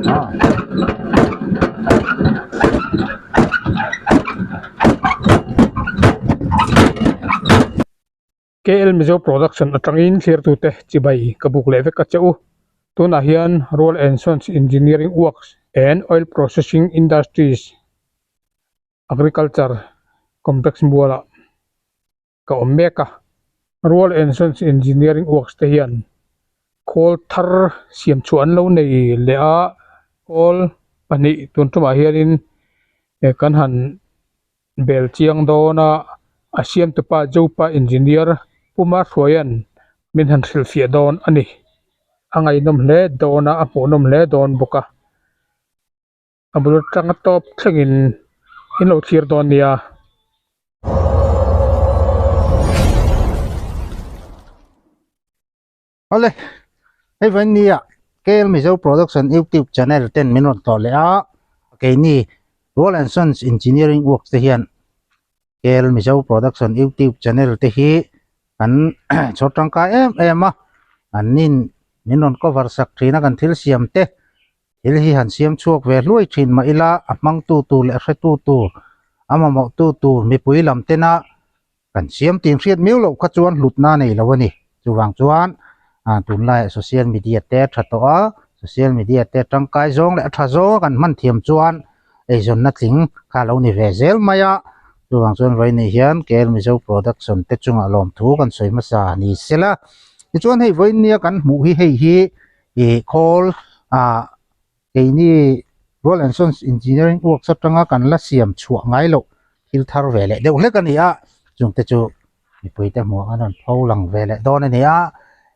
KL Mizo Production atangin thlirtute chibai ka buk leh vek a che u. Tunah hian Royal and Sons Engineering Works and Oil Processing Industries Agriculture Complex mualah ka awm mek a. Royal and Sons Engineering Works te hian khawl thar siam chhuah an lo nei leh a, khawl pahnih tun tumah hianin kan han bel chiang dawn a, a siamtupa Jopa Engineer Puma Hruaia'n min han hrilhfiah dawn a ni. A ngaihnawm hle dawn a, a hmuhnawm hle dawn bawk a. A bul atanga tawp thlengin in lo thlir dawn nia. Awle, hei vain nia KL Mizo Production YouTube channel ten min rawn tlawh leh a, keini Royal and Sons Engineering Works te hian KL Mizo Production YouTube channel te hi kan chhawr tangkai em em a, an nin min rawn cover sak thin a kan thil siam te. Thil hi han siam chhuak ve hluai thin mah ila a hmangtu tur leh a hretu tur, a mamawhtu tur mipui lam tena kan siam tin hriat miau loh kha chuan hlutna a nei lo a ni. Chuvang chuan tunlaiah social media te a tha tawh a, social media te tangkai zawng leh a tha zawng a kan hman thiam chuan eizawnna tling kha a lo ni ve zel mai a. Chuvang chuan vawiin hian KL Mizo Production te chungah lawmthu kan sawi hmasa ni sela. Tichuan hei vawiin nia kan hmuh hi hei hi ih khawl ah keini Royal and Sons Engineering Works atanga kan la siam chhuah ngai loh thil thar ve leh deuh hlek a ni a chung te chu mipui te hmuh an rawn pho lang ve leh dawn a ni a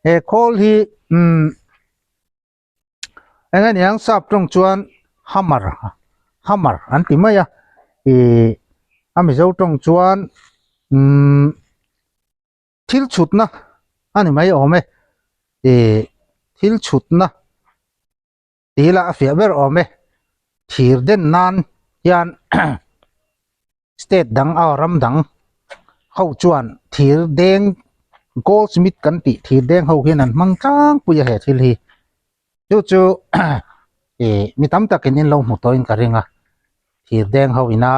he khawl hi umm eng aniang sap tawng chuan hammer hammer an ti mai a ih a mizo tawng chuan umm. Thil chhutna a ni mai awm e, ih thil chhutna tih lah a fiah ber awm e, thir den nan hian state dang a ram dang ho chuan thir deng gold smith kan tih thir deng ho hian an hmang tlangpui a he thil hi chu chu ih mi tam takin in lo hmu tawhin ka ring a thir deng ho ina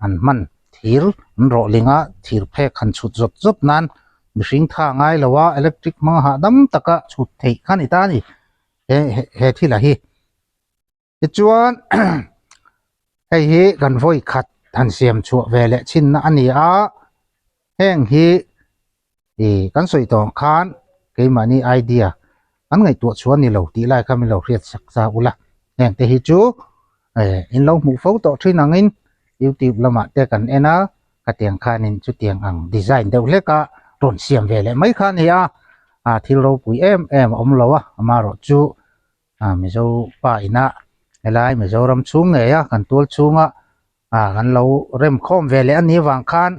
an hman thir an rawh ling a thir phek han chhut zawt zawt nan mihring tha ngai lo a electric hmang hahdam taka chhut theih kha a ni ta a ni he he thil ah hi tichuan hei hi kan vawi khat han siam chhuah ve leh chhinna a ni a heng hi ih kan sawi tawh khan keimahni idea an ngaihtuah chhuah a ni lo tih lai kha min lo hriat sak sa ula heng te hi chu eh in lo hmuh fo tawh thin angin youtube lamah te kan en a khatiang khanin chutiang ang design deuh hlek a rawn siam ve leh mai kha a ni a ah thil ropui em em a awm lo a amaherawhchu ah mizo pa ina helai mizoram chhung ngei a kan tual chhunga ah kan lo rem khawm ve leh a nih avang khan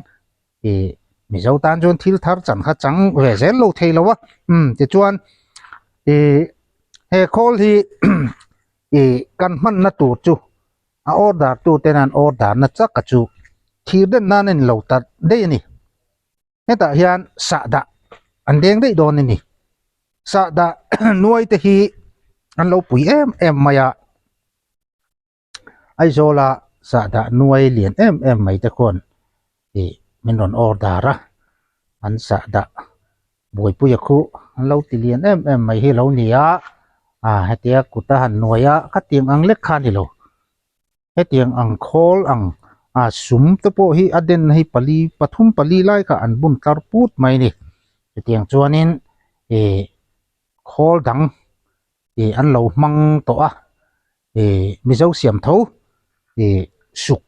ih mizo tan chuan thil thar chan kha chang ve zel lo thei lo a umm tichuan ih he khawl hi ih kan hmanna tur chu a order tu ten an order na chak a chu thir den nan a ni lo ta daih a ni hetah hian sahdah an deng daih dawn a ni sahdah nuai te hi an lo pui em em mai a. Aizawla sahdah nuai lian em em mai te khuan ih min rawn order a an sahdah buaipuia khu an lo ti lian em em mai hi a lo ni a ah hetia kut a han nuai a khatiang ang lek kha a ni lo hetiang ang khawl ang ah sum te pawh hi a den hi pali pathum pali lai kha an bun tlar put mai a ni hetiang chuanin ih khawl dang ih an lo hmang tawh a ih mizo siam tho ih suk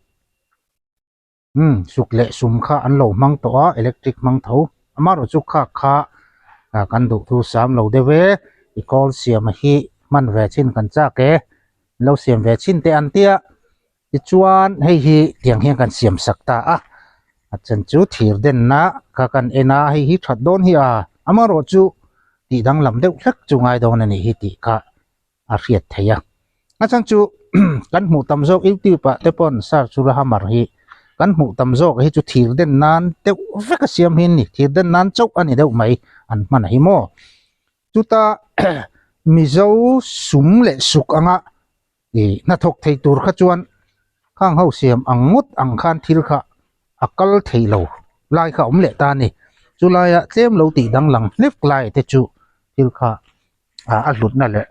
umm suk leh sum kha an lo hmang tawh a electric hmang tho amaherawhchu kha kha ah kan duh thu sam lo deuh e i kawl siam hi hman ve chin kan chak e lo siam ve chin te an tia tichuan hei hi tiang hian kan siam sak ta a a then chu thir denna kha kan en a hei hi that dawn hi a amaherawhchu tih danglam deuh hlek chu ngai dawn a nih hi tih kha a hriat theih a a chhan chu kan hmuh tam zawk youtube ah te pawn sir chula hammer hi kan hmuh tam zawk hi chu thir den nan deuh vek a siam hi an ni thir den nan chauh a ni deuh mai an hman hi maw chuta mizo sum leh suk anga. Ih hnathawk thei tur kha chuan khang ho siam ang ngawt ang khan thil kha a kal thei lo lai kha a awm leh ta a ni. Chu laia tlem lo tih danglam hlek lai te chu thil kha ah a hlutna leh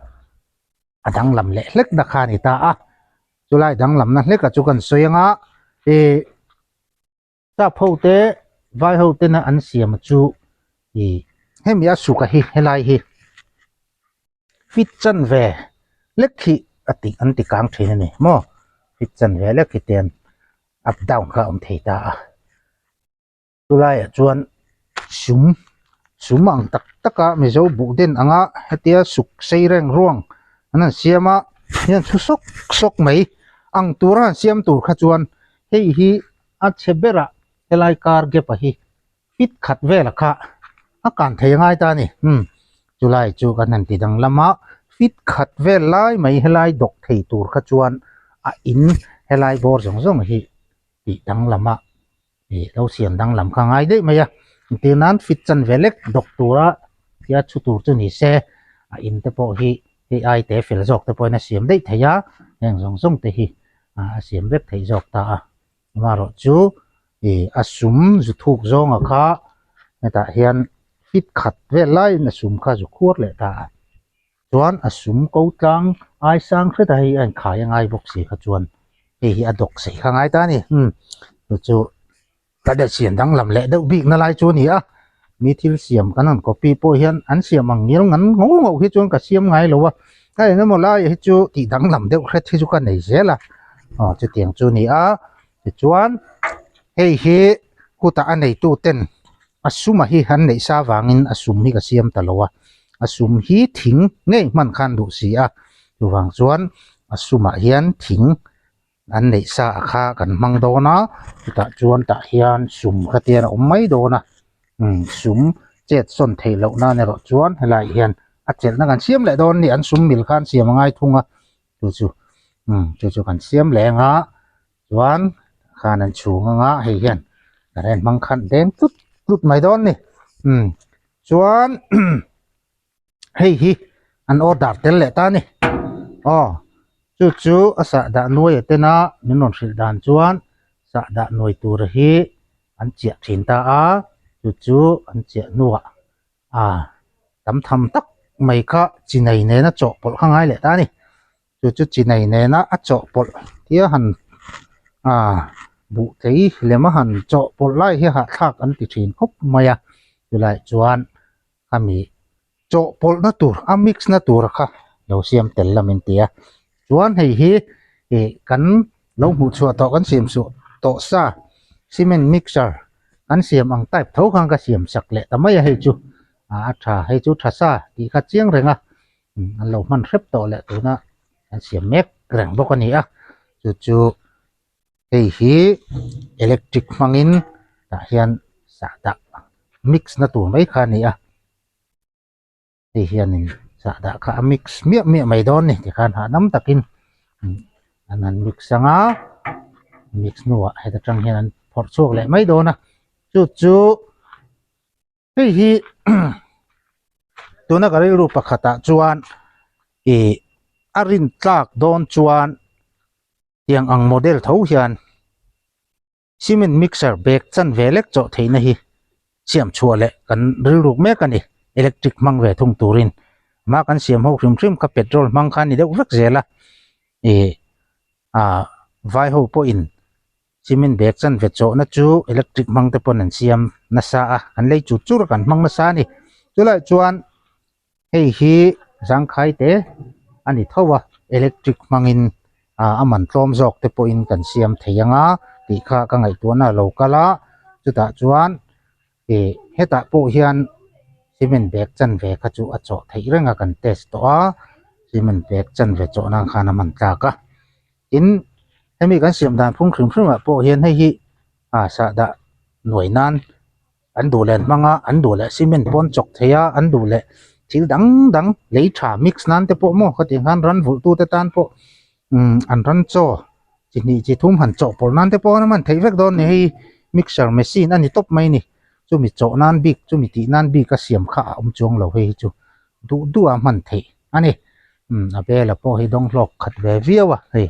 a danglam leh hlek na kha a ni ta a. Chu lai danglamna hlek a chu kan sawi anga ih Sap ho te vai ho tena an siam chu ih hemi a suka hi helai hi fit chan ve lek hi a tih an ti kang thin a ni maw fit chan ve lek hi ten up down kha a awm thei ta a chulaiah chuan sum sum ang tak tak a mizo buh den anga hetia suk sei reng ruang an han siam a hian thu sawk sawk mai ang tura han siam tur kha chuan hei hi a chhe berah helai car gap a hi fit khat vela kha a kan thei angai ta a ni umm chulai chu kan han ti danglam a fit khat vel lai mai helai dawk thei tur kha chuan a in helai bawr zawng zawng hi tih danglam a ih lo siam danglam kha a ngai daih mai a entir nan fit chan ve lek dawk tura tia chhu tur chu ni se a in te pawh hi hei ai te fel zawk te pawhin a siam daih thei a heng zawng zawng te hi a siam vek theih zawk ta a amaherawh chu ih a sum zu thuk zawnga kha hetah hian fit khat vel laiin a sum kha zu khuar leh ta a chuan a sum ko tlang ai sang hret a hei a inkhai a ngai bawk si kha chuan hei hi a dawk sei kha ngai ta a ni umm chu chu ka de siam danglam leh deuh bik na lai chu a ni a mi thil siam kan han copy pawh hian an siam ang ngil ngan ngho ngho hi chuan ka siam ngai lo a a eng emaw lai hi chu tih danglam deuh hret hi chu ka nei zel a aw chutiang chu a ni a tichuan hei hi khutah a neitu ten a sum a hi an neih sa vangin a sum hi ka siam ta lo a a sum hi thing ngei hman khan duh si a chuvang chuan a sumah hian thing an neih sa a kha kan hmang dawn a chutah chuan tah hian sum kha tian a awm mai dawn a umm sum chet sawn theih loh nan erawh chuan helaiah hian a chelhna kan siam leh dawn a ni an sum mil khan siam a ngai thung a chu chu umm chu chu kan siam leh ang a chuan khan an chhung anga hei hian current hmang khan deng tlut tlut mai dawn a ni umm chuan hei hi an order tel leh ta a ni aw chu chu a sah dah nuai a tena min rawn hrilh dan chuan sah dah nuai tur hi an chiah thin ta a chu chu an chiah hnuah a tam tham tak mai kha chinai nena chawhpawlh kha ngai leh ta a ni. Chu chu chinai nena a chawhpawlh tia han ah buh tlei lem a han chawhpawlh lai hi hahthlak an ti thin khawp mai a chulaiah chuan khami chawhpawlh na tur a mix na tur kha lo siam tel lam in ti a chuan hei hi ih kan lo hmuh chhuah tawh kan siam suh tawh sa cement mixer kan siam ang type tho khan ka siam sak leh ta mai a hei chu a tha hei chu tha sa tih kha chiang reng a. An lo hman hrep tawh leh tuna an siam mek reng bawk a ni a chu chu hei hi electric hmangin tah hian sahdah mix na tur mai kha a ni a hei hianin sahdah kha a mix miah miah mai dawn a ni tikhan hahdam takin an han mix ang a mix hnuah heta tang hian an phawrh chhuak leh mai dawn a chu chu. Hei hi tuna ka rilru pakhatah chuan ih a rin tlak dawn chuan tiang ang model tho hian cement mixer bag chan ve lek chawh theihna hi siam chhuah leh kan rilruk mek a ni electric hmang ve thung turin ama kan siam ho hrim hrim kha petrol hmang kha a ni deuh vek zel a ih ah vai ho pawhin Cement bag chanve chawhna chu electric hmang te pawn an siam nasa a an lei chur chur a kan hmang nasa a ni chulaiah chuan hei hi zangkhai te a ni tho a electric hmangin ah a man tlawm zawk te pawhin kan siam thei ang a tih kha ka ngaihtuahna a lo kal a chutah chuan ih hetah pawh hian cement bag chanve kha chu a chawh theih reng a kan test tawh a cement bag chanve chawh nan khan a man tlak a. Tin, hemi kan siam dan phung hrim hrim ah pawh hian hei hi ah sahdah nuai nan an duh leh an hmang a, an duh leh cement pawn chawk thei a, an duh leh thil dang dang lei tha mix nan te pawh maw khatiang khan ran vulh tu te tan pawh umm an ran chaw chi hnih chi thum han chawhpawlh nan te pawh an hman theih vek dawn a ni hei mixer machine a ni tawp mai a ni chumi chawh nan bik chumi tih nan bik a siam kha a awm chuang lo hei hi chu duh duh a hman theih a ni. Umm a bela pawh hi dawng hlawk khat ve viau a hei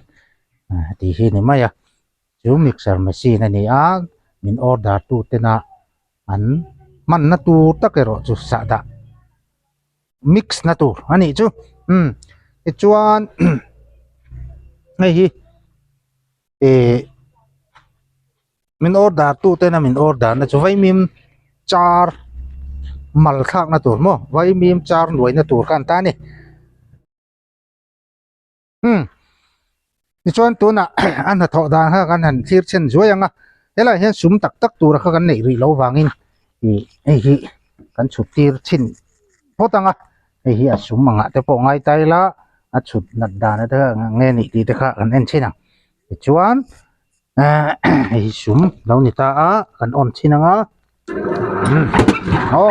heti hi ni mai a chu mixer machine a ni a min order tu tena an hmanna tur tak erawh chu sahdah mix na tur a nih chu umm tichuan hei hi ihh min order tu tena min order na chu vaimim char mal thlak na tur maw vaimim char nuai na tur kha an ta a ni umm tichuan tunah a hnathawh dan kha kan han thlir chhen zuai ang a helaiah hian sum tak tak tura kha kan neih rih loh vangin ih hei hi kan chhut tir chhin phawt ang a hei hi a sum angah te pawh ngai ta ila a chhut nat dan te kha eng nge nih tih te kha kan en chhin ang tichuan hei hi sum lo ni ta a kan on chhin ang a aw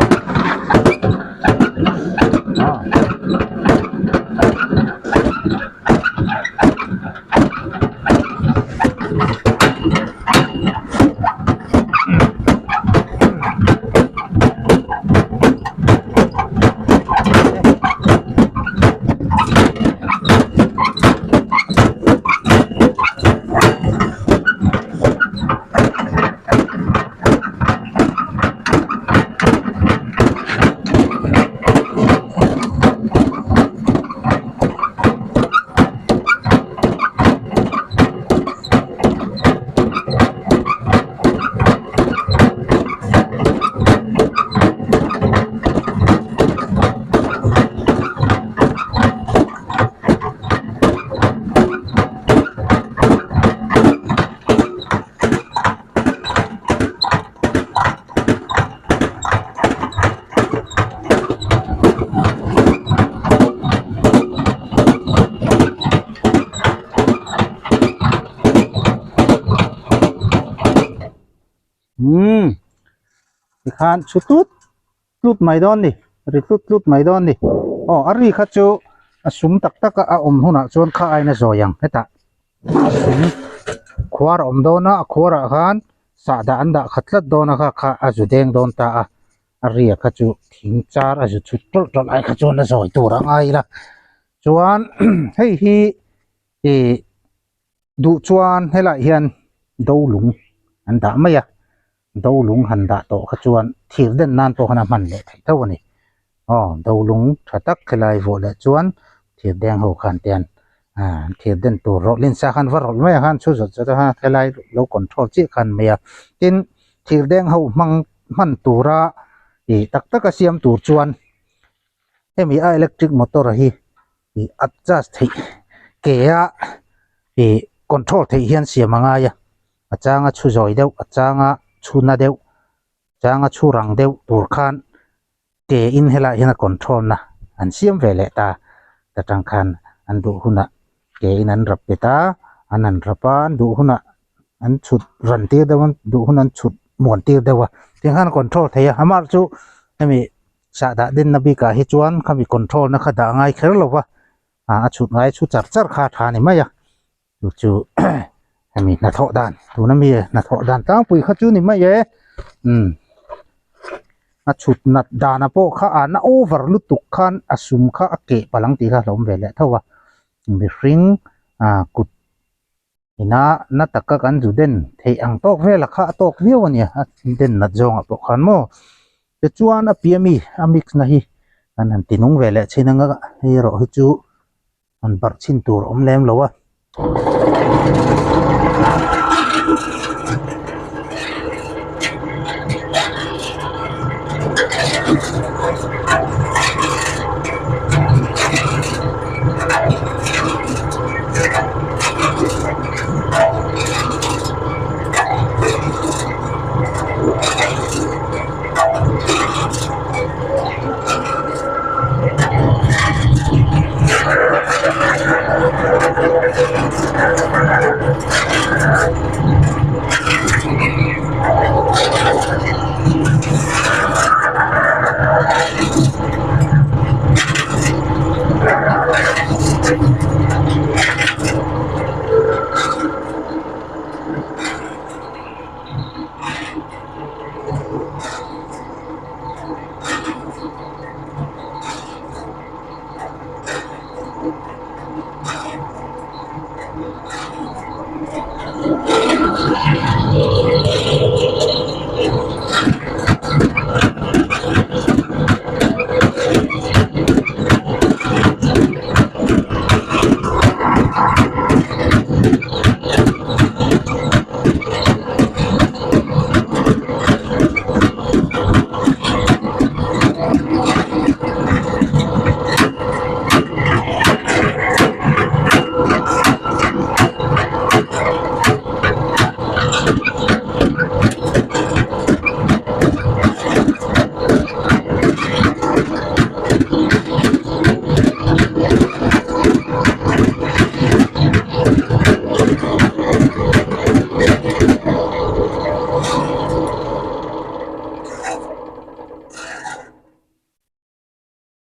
Umm tikhan chhu tlut tlut mai dawn ni ri tlut tlut mai dawn ni aw a ri kha chu a sum tak tak a a awm hunah chuan kha aina zawi ang hetah a sum khuar a awm dawn a a khuarah khan sahdah an dah khat tlat dawn a kha kha a zu deng dawn ta a a ri a kha chu thing char a zu chhut tawlh tawlh ai kha chuan a zawi tur a ngai ila chuan hei hi ih Duh chuan helaiah hian do lung an dah mai a, do lung han dah tawh kha chuan thir den nan pawh khan a hman leh theih tho a ni. Aw do lung tha tak helai vuah leh chuan thir deng ho khan te an ah thir den tur rawlh in sa khan va rawlh mai a khan chhu zawt zawt a helai lo control chiah khan mai a. Tin, thir deng ho hmang hman tura ih tak taka siam tur chuan hemi a electric motor hi ih adjust theih ke a ih control theih hian siam a ngai a a changa chhu zawi deuh a changa chhu na deuh changa chhu rang deuh tur khan ke in helaiah hian a control na an siam ve leh ta ta tang khan an duh hunah ke in an rap bet a an han rap a an duh hunah an chhut ran tir deuh a duh hunah an chhut muan tir deuh a tiang khan a control thei a amah chu hemi Sahdah dinna bikah hi chuan khami control na kha dah ngai kher lo va, ah a chhut ngai chhu char char kha a tha ni mai a, chu chu hemi hnathawh dan tuna mi hnathawh dan tlangpui kha chu ni mai e, umm a chhut nat dana pawh kha a na over lutuk khan a sum kha a keh palh ang tih kha a hlawm ve leh tho a, mihring ah kut Ina na taka kan zu den theih ang tawk vela kha a tawk viau a nia a den nat zawngah pawh khan maw tichuan a piah mi a mix na hi kan han ti nung ve leh chin anga hei erawh hi chu han barh chhin tur a awm lem lo a.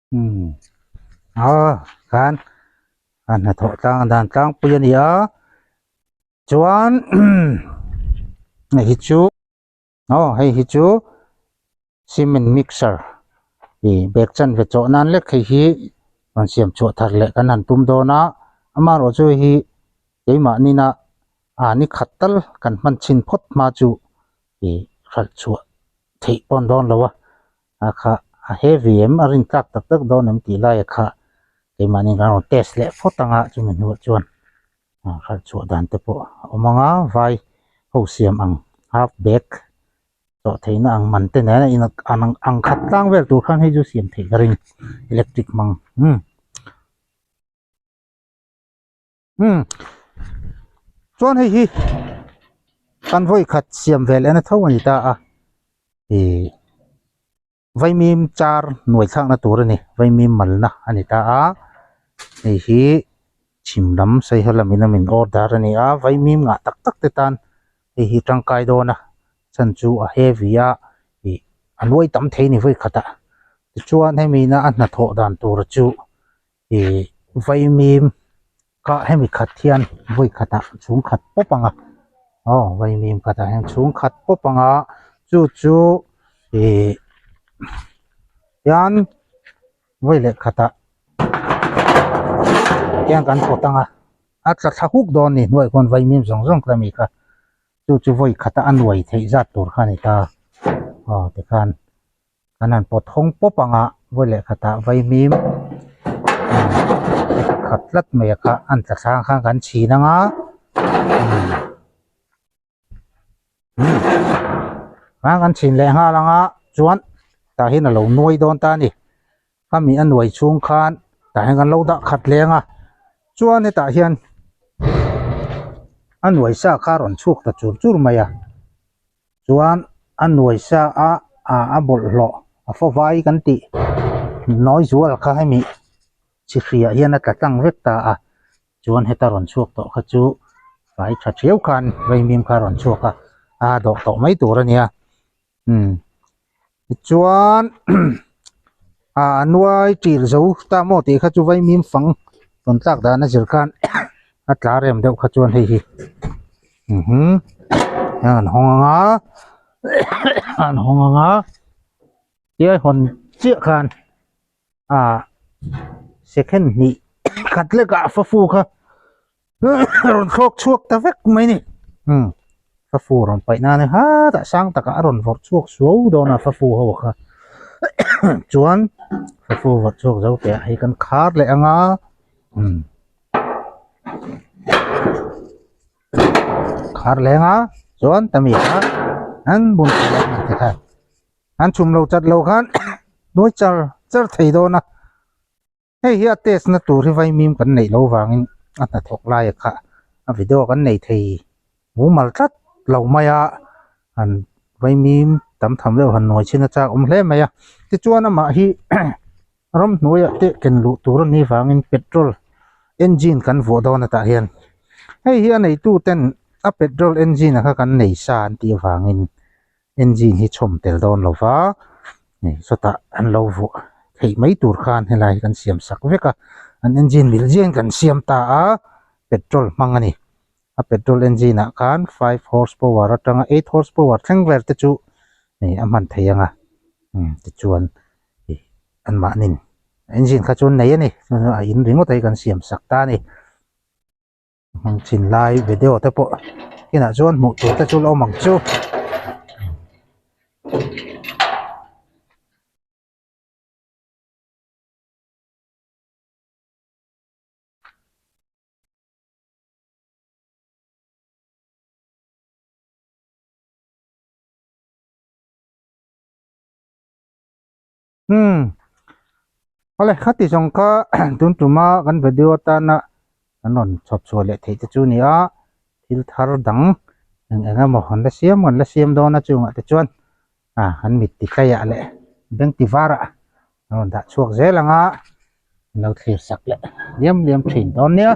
Umm ah khan a hnathawh tlang dan tlangpui a ni a chuan hei hi chu aw hei hi chu cement mixer ih bag chanve chawh nan lek hei hi rawn siam chhuah thar leh kan han tum dawn a amaherawhchu hei hi keimahni na ah ni khat tal kan hman chhin phawt hma chu ih hralh chhuah theih pawh an dawn lo a a kha a heavy em a rin tlak tak tak dawn em tih lai a kha keimahni kan rawn test leh phawt anga chumi hnuah chuan ah hralh chhuah dan te pawh a awm anga vai ho siam ang half bag tawh theihna ang man te nen a in ang ang khat tlang vel tur khan hei chu siam theih ka ring electric hmang umm. Umm chuan hei hi kan vawi khat siam vel en a tho a ni ta a ih vaimim char hnuai thlakna tur a ni vaimim malna a ni ta a hei hi chhim lam saiha lamin a min order a ni a vaimim ngah tak tak te tan hei hi tangkai dawn a chhan chu a heavy a ih a nuai tam thei a ni vawi khatah tichuan hemi na a hnathawh dan tur chu. Ih vaimim kha hemi khat hian vawi khatah chhung khat pawp ang a aw vaimim khatah hian chhung khat pawp ang a chu chu ih hian vawi leh khatah hian kan pawt ang a a tla thla huk dawn a ni hnuaiah khawn vaimim zawng zawng kha mi kha chu chu vawi khata a nuai theih zat tur kha a ni ta aw tikhan. An han pawt hawng pawp ang a vawi leh khatah vaimim khat tlat mai a kha an tla thlâng khan kan chhin ang a umm kan chhin leh nghal ang a chuan tah hian a lo nuai dawn ta a ni khami a nuai chhung khan tah hian kan lo dah khat leng a chuan hetah hian a nuai sa kha a rawn chhuak ta chur chur mai a. Chuan a nuai sa a ah a bawlhhlawh a fa vai kan tih nawi zual kha hemi chi hriah hian a tla tlang vek ta a chuan heta rawn chhuak tawh kha chu fai tha thiau khan vaimim kha a rawn chhuak a a dawh tawh mai tur a nia umm tichuan ah a nuai ṭil zo ta maw tih kha chu vaimim fang rawn tlak dan a zir khan a tla rem deuh kha chuan hei hi mhm an hawng ang a an hawng ang a tiai hawn chiah khan ah second hnih khat lek ah fafu kha rawn thlawk chhuak ta vek mai a ni umm fafu rawn paih nan a hatah sang takah a rawn vawrh chhuak suau dawn a fafu ho kha chuan fafu vawrh chhuak zo teh ah hei kan khar leh ang a umm. Khar leng a chuan tami kha an bun thei a ti khan an chhum lo chat lo khan nuai char char thei dawn a hei hi a test na tur hi vaimim kan neih loh vangin a hnathawk lai a kha a video kan nei thei mumal tlat lo mai a han vaimim tam tham deuh han nuai chhin a chak awm hle mai a tichuan amah hi. Ramhnuaiah te ken luh tur a nih vangin petrol engine kan vuah dawn atah hian hei hi a neitu ten a petrol engine a kha kan nei sa an tih avangin engine hi chhawm tel dawn lo va sawtah an lo vuah theih mai tur khan helai hi kan siam sak vek a an engine mil ziahin kan siam ta a petrol hmang a ni a petrol engine ah khan five horse power atanga eight horse power thleng vel te chu a hman thei ang a tichuan. Anmahnin engine kha chu an nei a ni a in ringawt a hi kan siam sak ta a ni. Hmang chin lai video te pawh kinah chuan hmuh tur te chu la awm ang chu. Umm awle khati zawng kha tun tuma kan video atana kan rawn chhawp chhuah leh theih te chu a ni a thil thar dang eng eng emaw an la siam an la siam dawn a chungah te chuan ah an mit ti tlaiah leh beng ti varah an rawn dah chhuak zel ang a an lo thlir sak leh liam liam thin dawn nia.